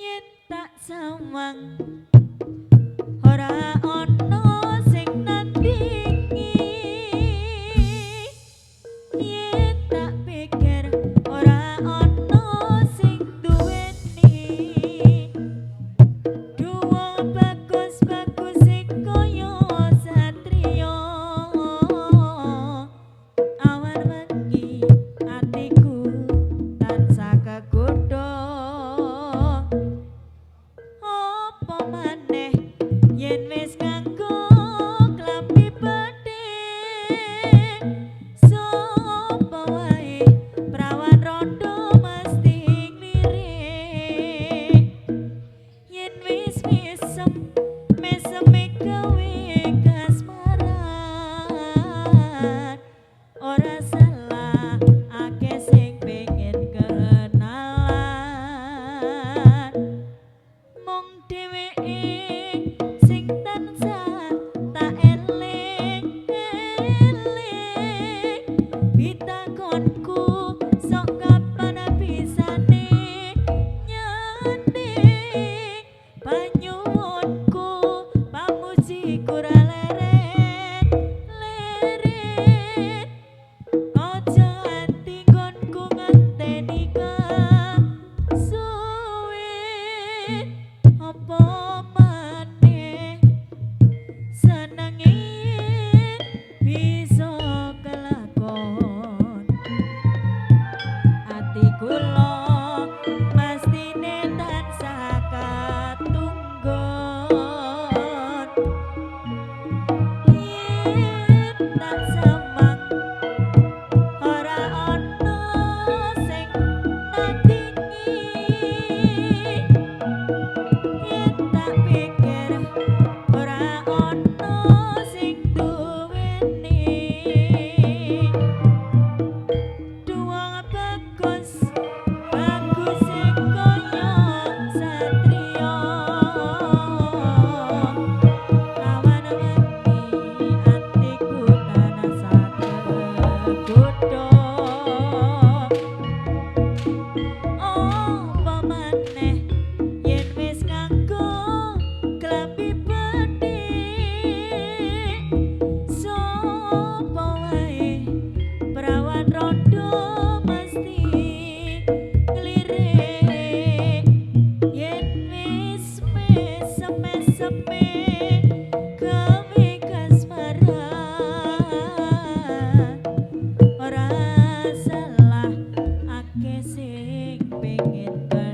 Yen tak sawang ora ana sing nandingi, yen tak pikir ora ana sing duweni. Duwa bagus-bagus sing kaya satriya, awan wengi atiku tansah kegodha. Apa maneh yen wis nganggo klambi bathik, sapa wae prawan rondo mesti nglirik. Yen wis mesem meseme gawe kasmaran, ora salah akeh sing pengen kenalan. Mung dheweke sing tansah tak eling eling, pitakonku sok kapan bisane nyanding. Panyuwunku pamujiku ra leren leren, aja ati nggonku ngenteni kasuwe. Apa maneh senenge bisa kelakon, ati kula mastine tansah katunggon. Yen tak sawang ora ana sing nandingi, yen tak pikir ora ana sing duweni. Duwa bagus bagus sing kaya satriya, awan wengi atiku tansah kegodha. Apa maneh yen wis nganggo klambi bathik, sapa wae prawan rondo mesti nglirik. Yen wis mesem-meseme gawe kasmaran, ora salah akeh sing pengen.